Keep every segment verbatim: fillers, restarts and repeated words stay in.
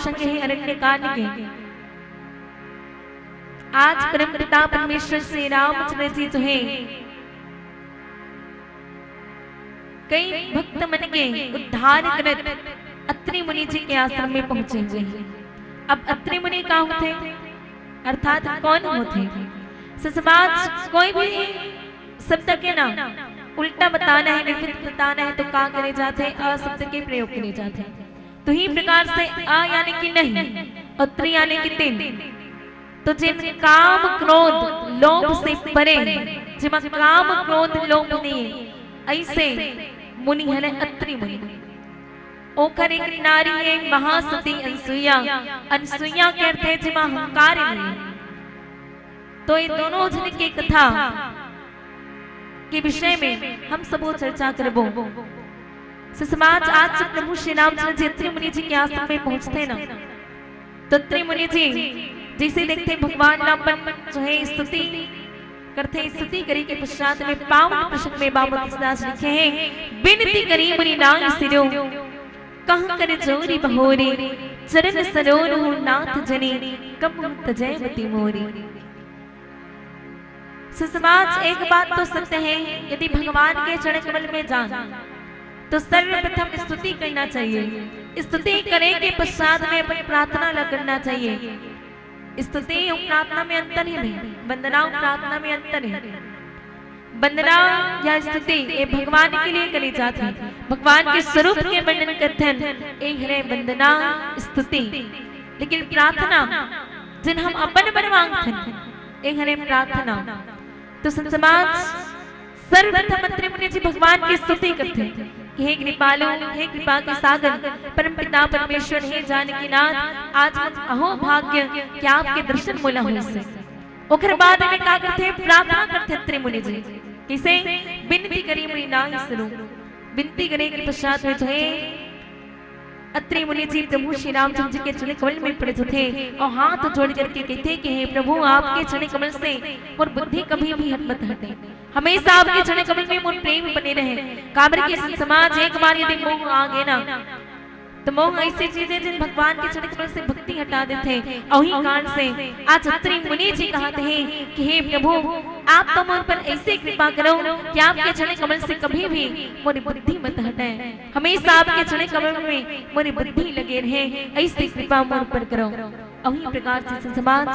प्रसंग हे अरण्य कांड के। आज परम पिता परमेश्वर श्री रामचंद्र जी जो हे कई भक्त मन के उद्धार करत अत्रि मुनि जी के आश्रम में पहुंचे हुए हैं। अब अत्रि मुनि का होथे, अर्थात कौन होथे? समाज कोई भी शब्द के ना उल्टा बताना हे, विपरीत बताना हे तो का करे जाथे? अ शब्द के प्रयोग करे जाथे। तो ही प्रकार से अ यानी कि नहीं और त्रि यानी कि तीन। तो जिन काम क्रोध लोभ से परे, जिमा काम क्रोध लोभ नहीं हे, ऐसे मुनि हरे अत्रि मुनि। ओखर एक नारी हे महासती अनसुईया। अनसुईया के अर्थ हे जिमा अहंकार नहीं हे। तो ये दोनों जन के कथा के विषय में हम सबो चर्चा करबो। समाज आज जब प्रभु श्री रामचंद्र जी अत्रि मुनि जी के आश्रम में पहुंचथे ना, तो अत्रि मुनि जी जैसे देखथे भगवान ला अपन जो हे स्तुति करथे, स्तुति करे के पश्चात में पावन प्रसंग में बाबा तुलसीदास लिखे हे, "बिनती करी मुनि नाय सिरो, कह कर जोरि बहोरी, चरण सरोज हूँ नाथ जनी, कब तजय मति मोरी।" समाज एक बात तो सत्य हे, यदि भगवान के चरण कमल में जान तो सर्वप्रथम स्तुति करना चाहिए। स्तुति करे के पश्चात में अपन प्रार्थना ला करना चाहिए। स्तुति अउ प्रार्थना में अंतर हे भाई, वंदना अउ प्रार्थना में अंतर हे। वंदना या स्तुति ये भगवान के लिए करे जाथे, भगवान के स्वरूप के वर्णन करथन, ये हरे वंदना स्तुति। लेकिन प्रार्थना जिन हम अपन बर मांगथन, ये हरे प्रार्थना। तो संत समाज सर्वप्रथम अत्रि मुनि जी भगवान की स्तुति करथे कि हे कृपालु, हे कृपा के सागर, परम पिता परमेश्वर, हे जानकीनाथ, आज मोर अहो भाग्य कि आपके दर्शन मोला होइस हे। ओखर बाद में का करथे? प्रार्थना करथे अत्रि मुनि जी। किसे? बिनती करी मुनि नाय सिरो। बिनती करे के पश्चात में जो हे अत्रि मुनि जी प्रभु श्री रामचंद्र जी के चरण कमल में पड़ जथे अउ हाथ जोड़ करके कहिथे कि हे प्रभु, आपके चरण कमल से मोर बुद्धि कभी भी हट मत हटे, हमेशा आपके चरण कमल में मोर प्रेम बने रहे। काबर के समाज एक बार यदि मोह आ गे ना, तो मोह ऐसी चीज हे जिन भगवान के चरण कमल से भक्ति हटा देथे। अउ ही कारण से आज अत्रि मुनि जी कहत हे कि हे प्रभु, आप तो मोर पर ऐसे कृपा करो कि आपके चरण कमल से कभी भी मोर बुद्धि मत हटे, हमेशा आपके चरण कमल में मोर बुद्धि लगे रहे, ऐसी कृपा मोर पर करो। अउ ही प्रकार से समाज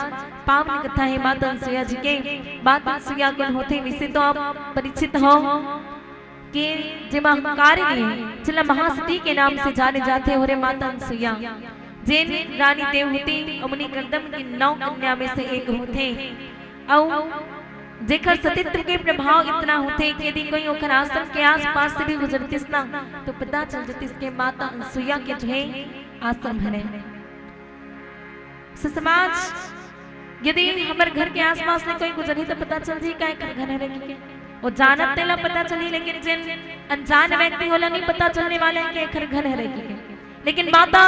पावन कथा हे माता अनसुईया जी के। माता अनसुईया कोन होथे, वैसे तो आप परिचित हो कि जेमा अहंकार नहीं हे, जेला महासती के नाम से जाने जाथे, हरे माता अनसुईया, जेन रानी देवहूति अउ मुनि कर्दम की नौ कन्या में से एक होथे। अउ जेखर सतीत्व के प्रभाव इतना होथे कि यदि कोई ओखर आश्रम के आसपास से भी गुजरतिस ना, तो पता चल जतिस के माता अनसुईया के जो हे आश्रम हरे। समाज यदि हमर घर के आसपास ले कोई गुजरही तो पता चल जही का एखर घर हरे कहिके। वो जानत तेला पता चलही, लेकिन जेन अनजान व्यक्ति ओला नहीं पता चलने वाला हे कि एखर घर हरे कहिके। लेकिन माता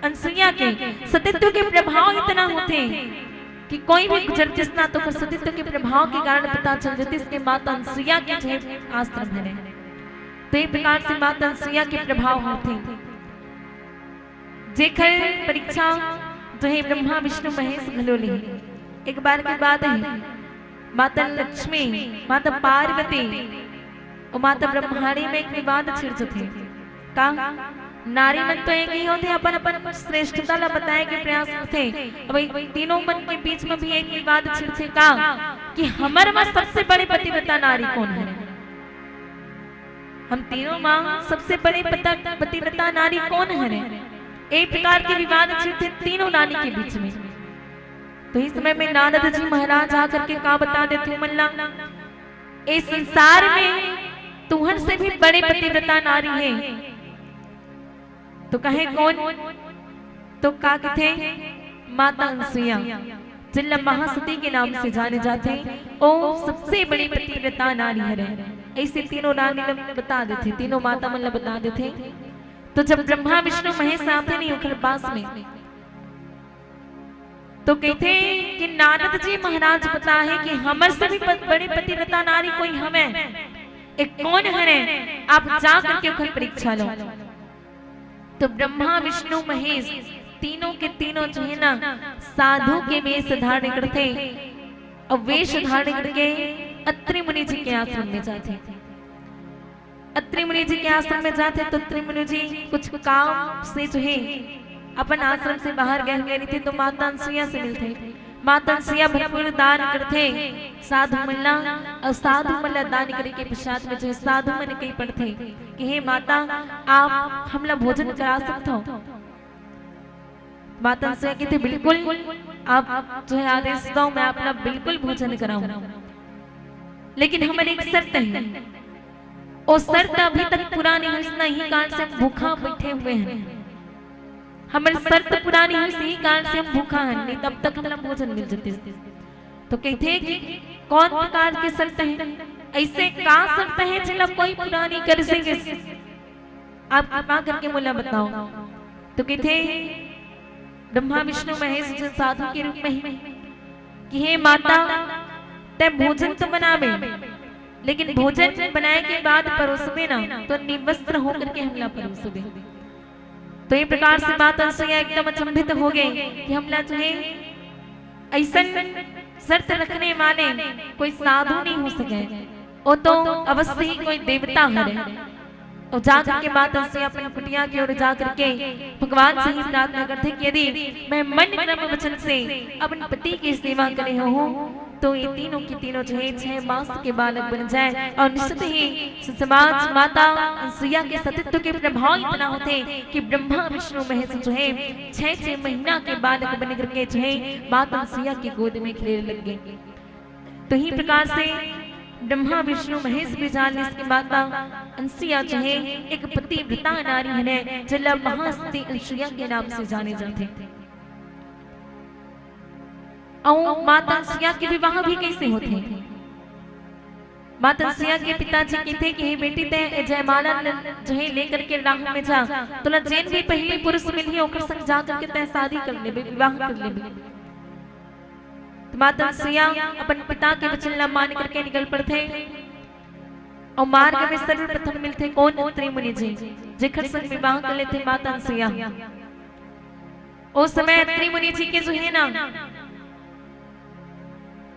अनसुईया के सतीत्व के प्रभाव इतना होथे कि कोई भी गुजरतिस ना तो ओखर सतीत्व के प्रभाव के कारण पता चल जतिस कि माता अनसुईया के जे आश्रम हरे। तो ये प्रकार से माता अनसुईया के प्रभाव होथे। जेखर परीक्षा जो हे ब्रह्मा विष्णु महेश घलो ले। एक बार के बात हे, माता लक्ष्मी, माता पार्वती अउ माता ब्रह्माणी में एक विवाद छिड़ जथे। का नारी मन तो एक ही होथे, अपन अपन श्रेष्ठता ला बताए के प्रयास करथे। अब ये तीनों मन के बीच में भी एक विवाद छिड़थे का कि हमर में सबसे बड़े पतिव्रता नारी कोन हरे? हम तीनों माँ सबसे बड़े पता-, पतिव्रता नारी कोन हरे? ए प्रकार के विवाद छिड़थे तीनों नारी के बीच में। तो इस समय में नारद जी महाराज आकर के का बता देथे मन ला, ए संसार में तुहर से भी बड़े पतिव्रता नारी हे। तो कहे कोन? तो का कथे? माता अनसुईया, जिन ला महासती के नाम से जाने जाथे, ओ सबसे बड़ी पतिव्रता नारी हरे। ऐसे तीनों नारी ला बता देथे, तीनों माता मन ला बता देथे। तो जब ब्रह्मा विष्णु महेश आथे नहीं ओखर पास में, तो कहिथे कि नारद जी महाराज बताहे कि हमर से भी प-, बड़ी पतिव्रता नारी कोई हवे, ए कोन हरे? आप जा करके ओखर परीक्षा लो। तो ब्रह्मा, विष्णु, महेश तीनों के तीनों जो है ना, साधु के वेश धारण करथे, अउ वेश धारण करके अत्रि मुनि जी के आश्रम में जाथे। अत्रि मुनि जी के आश्रम में जाथे तो अत्रि मुनि जी कुछ काम से जो है अपन आश्रम से बाहर गए हुए रहिथे, तो माता अनसुईया से मिलथे। माता अनसुईया भरपूर दान करथे साधु मन ला, अउ साधु मन ला दान करे के पश्चात में जो है साधु मन कहि पड़थे कि हे माता, आप हमला भोजन करा सकथव? माता अनसुईया कहिथे, बिल्कुल, आप जो है आदेश दव, मैं आप ला बिल्कुल भोजन कराहूं, लेकिन हमर एक शर्त हे। ओ शर्त अभी तक पूरा नहीं होइस ना, इही कारण से हम भूखा बैठे हुए हन। हमर शर्त पूरा नहीं होइस, इही कारण से हम भूखा हन, नहीं तब तक हमला भोजन मिल जतिस। तो कहिथे कि कौन प्रकार के शर्त हे, अइसे का शर्त हे जेला कोई पूरा नहीं कर सके? आप कृपा करके मोला बताव। तो कहिथे ब्रह्मा, विष्णु, महेश जो साधु के रूप में हे कि हे माता, तैं भोजन तो बनाबे, लेकिन भोजन बनाए के बाद परोसबे ना, तो निवस्त्र होकर के हमला परोसबे। तो ये प्रकार से माता अनसुईया एकदम अचंभित हो गई कि हमला जो है अइसन शर्त रखने वाले कोई साधु नहीं हो सके, वो तो अवश्य ही कोई देवता हरे। अउ जा करके माता अनसुईया अपन कुटिया की ओर जा करके भगवान से ही प्रार्थना करथे कि यदि मैं मन क्रम वचन से अपन पति की सेवा करे हूँ, तो ये तीनों के तीनों जो है छह मास के बालक बन जाए। अउ निश्चित ही समाज माता अनसुईया के सतीत्व के प्रभाव इतना होथे कि ब्रह्मा, विष्णु, महेश जो है छह छह महीना के बालक बन करके जो है माता अनसुईया के गोद में खेले लग गए। तो इही प्रकार से ब्रह्मा, विष्णु, महेश भी जान लिस कि माता अनसुईया जो है एक पतिव्रता नारी हरे, जेला महासती अनसुईया के नाम से जाने जाथे। अउ माता अनसुईया के विवाह भी कइसे होथे? माता अनसुईया के पिताजी कहिथे कि हे बेटी, तैं ए जयमाला ल-, जो है लेकर के राह में जा, तोला जेन भी पहिली पुरुष मिलही, ओकर संग जा करके तैं शादी कर लेबे, विवाह कर लेबे। तो माता अनसुईया अपन पिता के वचन ला मान करके निकल पड़थे। अउ मार्ग में सर्वप्रथम मिलथे कोन? अत्रि मुनि जी, जेखर संग विवाह कर लेथे माता अनसुईया। ओ समय अत्रि मुनि जी के जो है ना,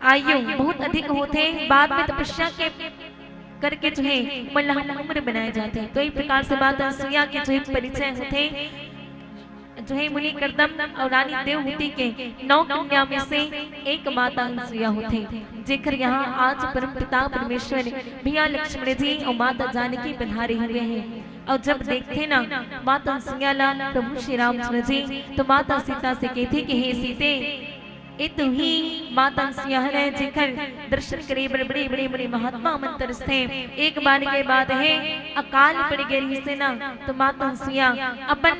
आयु बहुत अधिक होथे, बाद में तपस्या के करके जो है मल्लाह उम्र बनाए जाथे। तो इस प्रकार से माता अनसुईया के जो है परिचय होथे, जो है मुनि करदम अउ रानी देवहूति के नौ कन्या में से एक माता अनसुईया होथे, जेकर यहाँ आज परम पिता परमेश्वर भैया लक्ष्मण जी अउ माता जानकी पधारे हुए हैं। अउ जब देखथे ना माता अनसुईया ला प्रभु श्री रामचंद्र जी, तो माता सीता से कहिथे कि हे सीते, ए तुही माता अनसुईया हरे, जेकर दर्शन करे बर बड़े-बड़े मुनि महात्मा मन तरसथे। एक बार के बात हे, अकाल पड़ गे रिहिसे ना, तो माता अनसुईया अपन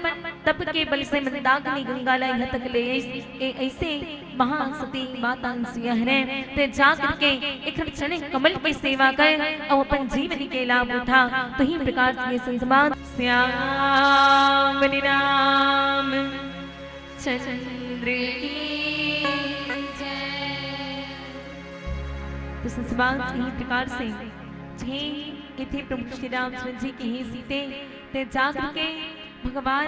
तप के बल से मंदाकिनी गंगा ला इहाँ तक ले आइस। ए-, अइसे महासती माता अनसुईया हरे, तैं जा करके एक क्षण कमल के सेवा कर अउ अपन जीवन के लाभ उठा। तो इही प्रकार से ये संत समाज श्याम राम चंद्र की जय। तो संत समाज इही प्रकार से जे कहिथे प्रभु श्री रामचंद्र जी के हे सीते, तैं जा करके भगवान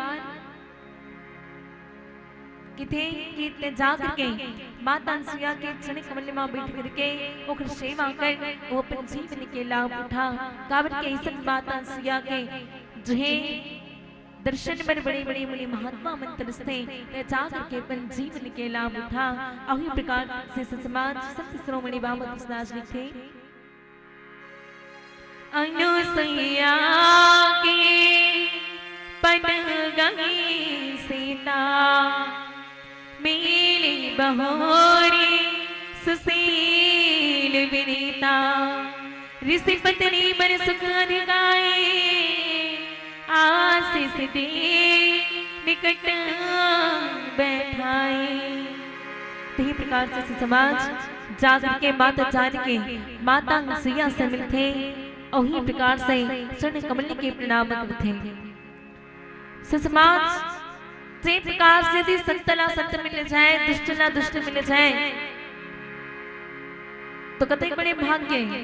कहिथे कि तैं जा करके माता अनसुईया के चरण कमल मा बैठ करके ओकर सेवा कर, वो अपन जीवन के लाभ उठा। काबर के अइसन माता अनसुईया के जो हे दर्शन बर बड़े-बड़े मुनि महात्मा मन तरसथे, तैं जा करके अपन जीवन के लाभ उठा। अउ इही प्रकार से संत समाज संत शिरोमणि बाबा तुलसीदास लिखथे, अनसुईया के पन गई सीता, मिली बहुरी सुशील विनीता। ऋषि पत्नी बर सुख अधि गाए, आशीष दे निकट बैठाए। तो इही प्रकार से समाज जा करके माता जानकी, माता अनसुईया से मिलथे, अउ इही प्रकार से चरण कमल के प्रणाम करथे। संत समाज, जे प्रकार से यदि संत ला संत मिल जाए, दुष्ट ला दुष्ट मिल जाए, तो कतक बड़े भाग्य हे।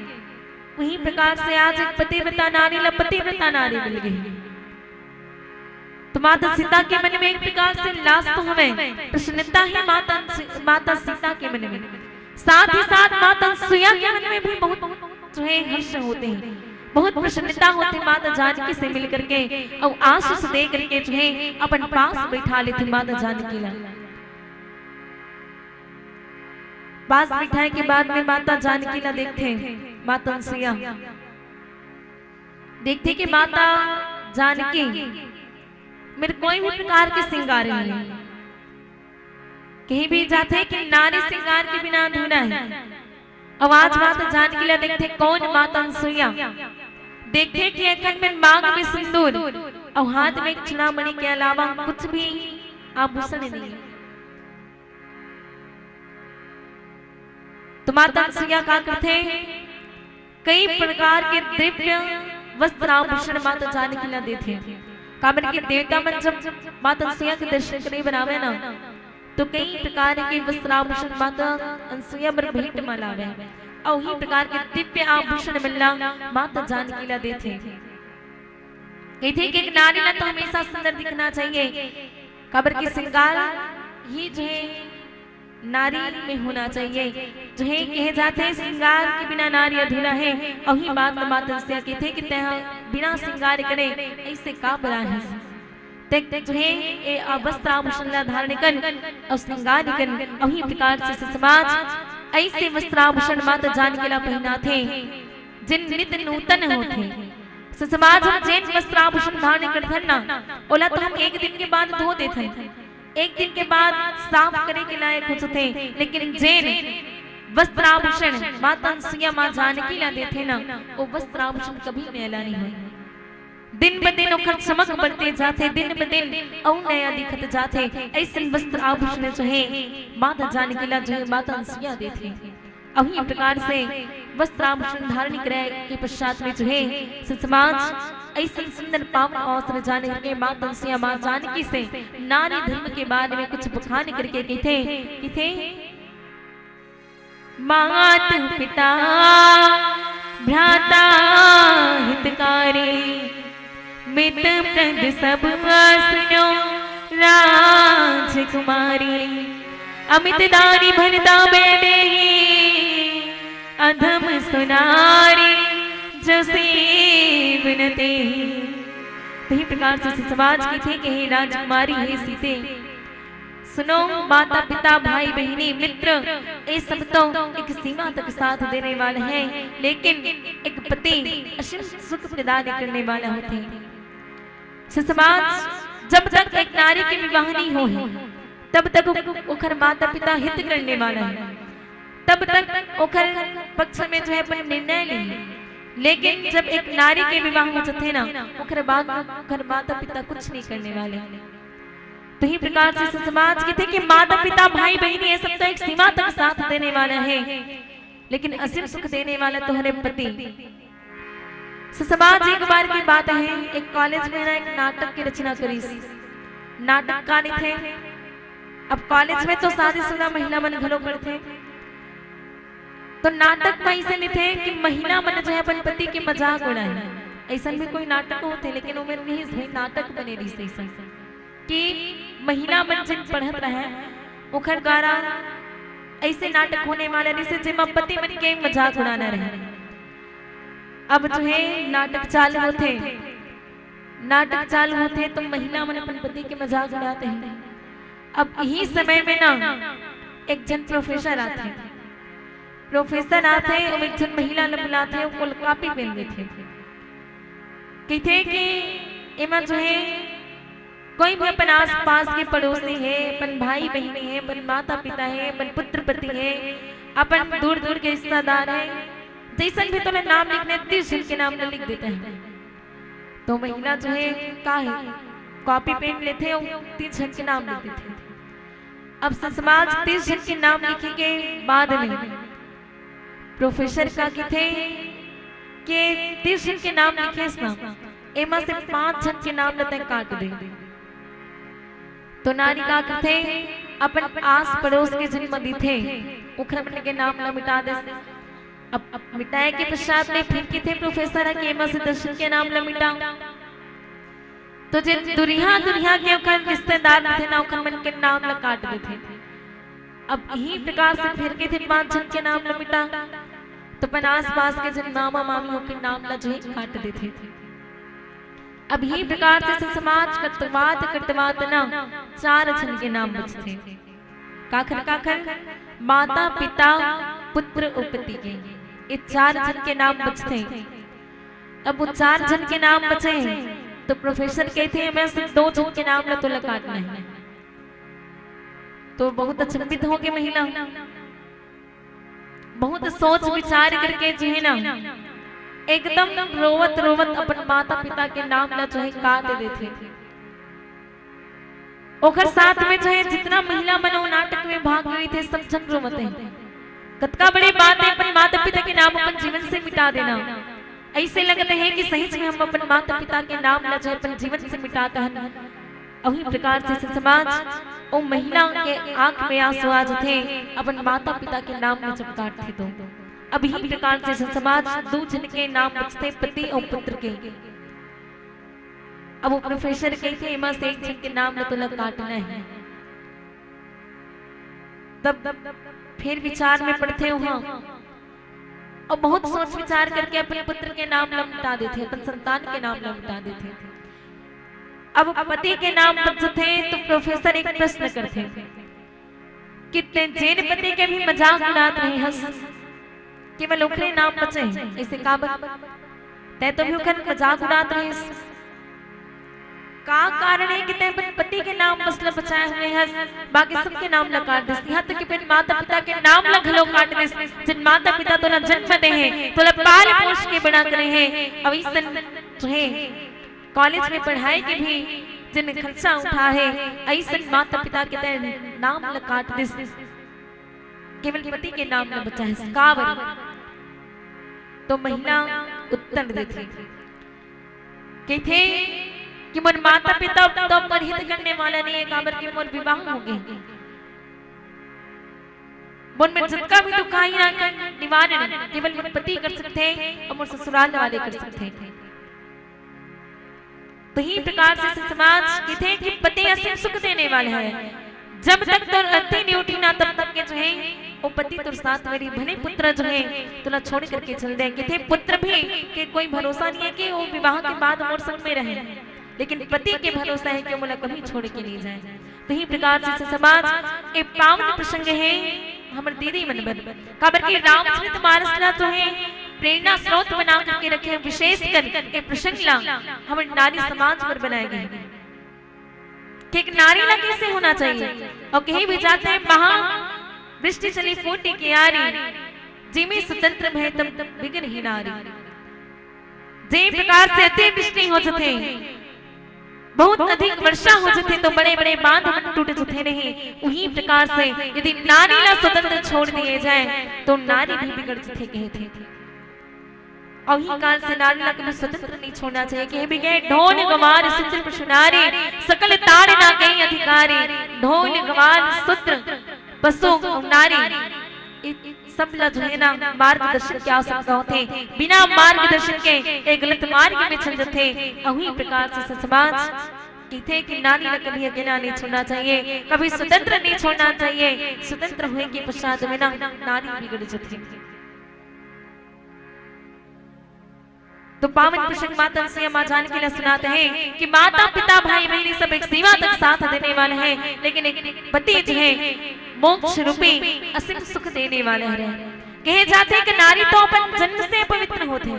उही प्रकार से आज एक पतिव्रता नारी ला पतिव्रता नारी मिल गे। तो माता सीता के मन में एक प्रकार से लाज तो हवे, प्रसन्नता है माता, माता सीता के मन में, साथ ही साथ माता अनसुईया के मन में भी बहुत जो है हर्ष होथे, बहुत प्रसन्नता होथे माता जानकी से मिल करके और आशीष दे करके जो है अपन पास बैठा लेथे माता जानकी ला। पास बैठाए के बाद में माता जानकी ला देखथे, माता अनसुईया देखथे कि माता जानकी मेर कोई भी प्रकार के श्रृंगार नहीं है। कहीं भी जाथे कि नारी श्रृंगार के बिना अधूरा है। अब आज माता जानकी ला देखथे, कौन? माता अनसुईया। देखथे कि एखन में मांग में सिंदूर और हाथ में एक चूड़ामणि के अलावा कुछ भी आभूषण नहीं है। तो माता अनसुईया का करथे, कई प्रकार के दिव्य वस्त्र आभूषण माता जानकी ला देथे। काबर के देवता मन जब माता अनसुईया के दर्शन करे बर आवे ना, तो कई प्रकार के वस्त्र आभूषण माता अनसुईया बर भेंट म लावे। अउ उही प्रकार के दिव्य आभूषण मन ला माता जानकी ला देथे। कहिथे कि एक नारी ला तो हमेशा सुंदर दिखना चाहिए, काबर के श्रृंगार ही जो है नारी में होना चाहिए। जो है कहे जाथे, श्रृंगार के बिना नारी अधूरा है। अउ उही बात माता अनसुईया कहिथे कि तैं बिना श्रृंगार करे ऐसे का बना है। ते जो है ए वस्त्र आभूषण ला धारण कर अउ श्रृंगार कर। अउ उही प्रकार से समाज ऐसे वस्त्र आभूषण माता जानकी ला पहनाथे, जिन नित नूतन होथे। समाज हम जेन वस्त्र आभूषण धारण करथन ना, ओला तो हम एक दिन के बाद धो देथन, एक दिन के बाद साफ करे के लायक हो जथे, लेकिन जेन वस्त्र आभूषण माता अनसुईया माँ जानकी ला देथे ना, वो वस्त्र आभूषण कभी मैला नहीं होय। दिन ब दिन ओखर चमक बढ़ते जाथे, दिन ब दिन अउ नया दिखत जाथे। ऐसन वस्त्र आभूषण जो है माता जानकी ला जो है माता अनसुईया देथे। अउ उही प्रकार से वस्त्र आभूषण धारण करे के पश्चात में जो है समाज ऐसन सुंदर पावन अवसर जान करके माता अनसुईया माँ जानकी से नारी धर्म के बारे में कुछ बखान करके कहिथे, कहिथे, मात पिता भ्राता हितकारी, मित प्रद सब सुनो राजकुमारी। अमित दारी भरता वैदेही, अधम सुनारी जसी विनती। तो इही प्रकार से समाज कहिथे कि हे राजकुमारी, हे सीते, सुनो, माता पिता, भाई बहिनी, मित्र, ये सब तो एक सीमा तक साथ देने वाला है, लेकिन एक पति असीम सुख प्रदान करने वाला होथे। समाज जब तक एक नारी के विवाह नहीं हो है, तब तक ओखर माता पिता हित करने वाला है, तब तक ओखर पक्ष में जो है अपन निर्णय ले, लेकिन जब एक नारी के विवाह हो जाथे ना, ओखर बाद ओखर माता पिता कुछ नहीं करने वाले। तो इही प्रकार से समाज कहिथे कि माता पिता, भाई बहिनी, ये सब तो एक सीमा तक साथ देने वाला है, लेकिन असीम सुख देने वाला तोहरे पति। समाज एक बार की बात है, एक कॉलेज में ना एक नाटक की रचना करिस। नाटक का रहिथे, अब कॉलेज में तो शादीशुदा महिला मन घलो पढ़थे, तो नाटक में ऐसे रहिथे कि महिला मन जो है अपन पति के मजाक उड़ाए। ऐसन भी कोई नाटक होथे, लेकिन ओमे रहिस भाई नाटक बने रहिस ऐसन कि महिला मन जिन पढ़त रहे, ओखर द्वारा ऐसे नाटक होने वाला रहिस जेमा पति मन के मजाक उड़ाना रहे। अब जो है नाटक चालू होथे, नाटक चालू होथे तो महिला मन अपन पति के मजाक उड़ात हे। अब इही समय में ना एक झन प्रोफेसर आथे, प्रोफेसर आथे, अउ एक झन महिला ल बुलाथे, ओला कॉपी पेन देथे, कहिथे कि एमा जो है कोई भी अपन आसपास के पड़ोसी हे, अपन भाई बहिनी हे, अपन माता पिता हे, अपन पुत्र पति हे, अपन दूर दूर के रिश्तेदार हे, जैसन भी तोला नाम लिखना हे, तीस झन के नाम ल लिख देते हैं। तो महिला जो है का है, कॉपी पेन लेथे अउ तीस झन के नाम लिख देथे। अब समाज तीस झन के नाम लिखे के बाद में प्रोफेसर का कहिथे कि तीस झन के नाम लिखेस ना, एमा से पांच झन के नाम ल तैं काट दे। तो नारी का कहिथे, अपन आस पड़ोस के जिन मन दिथे, ओखर मन के नाम ल मिटा दे। अब, अब मिटाए के पश्चात में फिर कहिथे प्रोफेसर ह कि एमा से दस झन के नाम ल मिटा। तो जे दुरिहा दुरिहा के ओखर रिश्तेदार रहिथे ना, ओखर मन के नाम ला काट देथे। अब इही प्रकार से फेर कहिथे पांच झन के नाम ला मिटा, तो अपन आसपास के जेन मामा मामी ओकर नाम ला जो हे काट देथे। अब इही प्रकार से समाज कटवात कटवात ना चार झन के नाम बचथे। काखर काखर? माता, पिता, पुत्र अउ पति के, ये चार झन के नाम बचथे। अब वो चार झन के नाम बचे, तो प्रोफेसर कहिथे, "एमा से दो झन के नाम ला तोला काटना हे।" तो बहुत अचंभित होगे महिला, बहुत सोच विचार करके जो हे ना, एकदम रोवत रोवत अपन माता पिता के नाम ला जो हे काट देथे। ओखर साथ में जो हे जितना महिला मन ओ नाटक में भाग ले रहिथे, सब झन रोवत हे। कतका बड़े बात हे अपन माता पिता के नाम अपन जीवन से मिटा देना। अइसे लगत हे कि सहीच में हम अपन माता पिता के नाम ला जो हे अपन जीवन से मिटात हन। अभी प्रकार से समाज ओ महिला के आंख में आंसू आ जथे, अपन माता पिता के नाम में जब काटथे तो। अभी प्रकार से समाज दू झन के नाम बचथे, पति अउ पुत्र के। अब वो प्रोफेसर कहिथे, "एमा से एक झन के नाम ला तोला काटना हे।" तब फिर विचार में पड़थे उहाँ, अउ बहुत सोच विचार करके अपन पुत्र के नाम ला मिटा देथे, अपन संतान के नाम ला मिटा देथे। अब पति के नाम बचथे तो प्रोफेसर एक प्रश्न करथे कि तें जेन पति के भी मजाक उड़ात रहे हस, केवल ओखरे नाम बचे हे, अइसे काबर? तें तो भी ओखर मजाक उड़ात रहे हस। का कारण हे कि तें अपन पति के नाम बस ला बचाए हुए हस, बाकी सबके नाम ला काट देस, यहाँ तक कि अपन माता पिता के नाम ला घलो काट देस, जेन माता पिता तोला जन्म दे हे, तोला पाल पोस के बड़ा करे हे, अउ अइसन जो हे कॉलेज में पढ़ाई के भी जेन खर्चा उठा हे, अइसन माता पिता के तें नाम ला काट देस, केवल पति के नाम ला बचाए हस, काबर? तो महिला उत्तर देथे, कहिथे कि मोर माता पिता तो मोर हित करने वाला नहीं हे, काबर कि मोर विवाह होगे। मोर में जतका भी दुख आही ना, निवारण केवल मोर पति कर सकथे अउ मोर ससुराल वाले कर सकथे। तो इही प्रकार से समाज कहिथे कि पति असीम सुख देने वाला हे। जब तक तोर अर्थी नइ उठही ना, तब तक के जो हे, ओ पति तोर साथ में रही, भले पुत्र जो हे, तोला छोड़ करके चल दे। कहिथे पुत्र भी के कोई भरोसा नहीं हे कि ओ विवाह के बाद मोर संग में रहे, लेकिन पति के भरोसा हे कि मोला कभी छोड़ के नहीं जाए। तो इही प्रकार से समाज ए पावन प्रसंग हे हमर दीदी मन बर, काबर कि रामचरित मानस ला जो हे प्रेरणा स्रोत बना करके रखे हे, विशेषकर ए प्रसंग ला हमर नारी समाज बर बनाए गे हे कि एक नारी ला कइसे होना चाहिए। अउ कहे भी जाथे, "महा वृष्टि चली फूटी कियारी, जिमि स्वतंत्र भए तब बिगड़ही नारी।" जे प्रकार से अतिवृष्टि हो जथे, बहुत अधिक वर्षा हो जथे, तो बड़े-बड़े बांध मन टूट जथे नहीं, उही प्रकार से यदि नारी ला स्वतंत्र छोड़ दिए जाए, तो नारी भी बिगड़ जथे, कहिथे। अउ इही काल से नारी ला कभी स्वतंत्र नहीं छोड़ना चाहिए। कहे भी गे, "ढोल गवार सूत्र पशु नारी, सकल ताड़ ना कहीं अधिकारी।" ढोल गवार सूत्र पशु अउ नारी, इ सब ला जो हे ना, मार्गदर्शन के आवश्यकता होथे। बिना मार्गदर्शन के ए गलत मार्ग में चल जथे। अउ इही प्रकार से समाज कहिथे कि नारी ला कभी अकेला नहीं छोड़ना चाहिए, कभी स्वतंत्र नहीं छोड़ना चाहिए। स्वतंत्र होए के पश्चात में ना नारी बिगड़ जथे। तो पावन प्रसंग माता सिया माँ जानकी ला सुनात हे कि माता, पिता, भाई, बहिनी सब एक सेवा तक साथ देने वाले हे, लेकिन एक पति जो हे मोक्ष रूपी असीम सुख देने वाले हे। कहे जाथे कि नारी तो अपन जन्म से पवित्र होथे,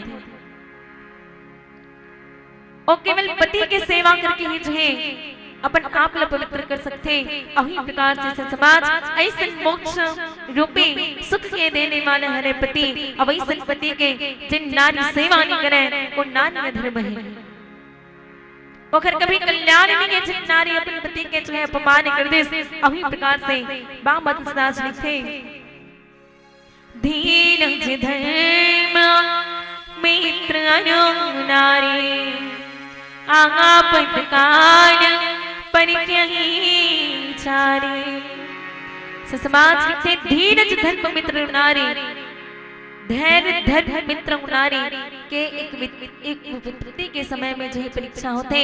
अउ केवल पति के सेवा करके ही जो हे अपन आप ला पवित्र कर सकथे। अउ इही प्रकार से समाज अइसन मोक्ष रूपी सुख के देने वाले हरे पति, अउ अइसन पति के जेन नारी सेवा नइ करे, ओ नारी अधर्म हे। ओखर कभी कल्याण नइ हे, जेन नारी अपन पति के जो हे अपमान कर देस। अउ इही प्रकार से बाबा तुलसीदास लिखथे, धीरज धर्म मित्र अरु नारी, आपत काल परित्यहि चारी। समाज लिखथे, धीरज धर्म मित्र नारी, धैर्य धर्म मित्र नारी के एक विप-, एक विपत्ति के समय में जो है परीक्षा होथे,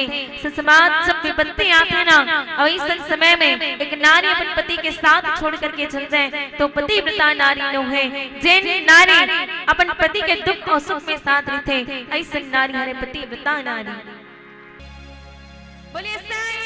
समाज जब विपत्ति आथे ना, अउ अइसन समय में एक नारी अपन पति के साथ छोड़ करके चल जाए, तो पतिव्रता नारी नो हे। जेन नारी अपन पति के दुख अउ सुख में साथ रहिथे, अइसन नारी हरे पतिव्रता नारी। बोलिए साईं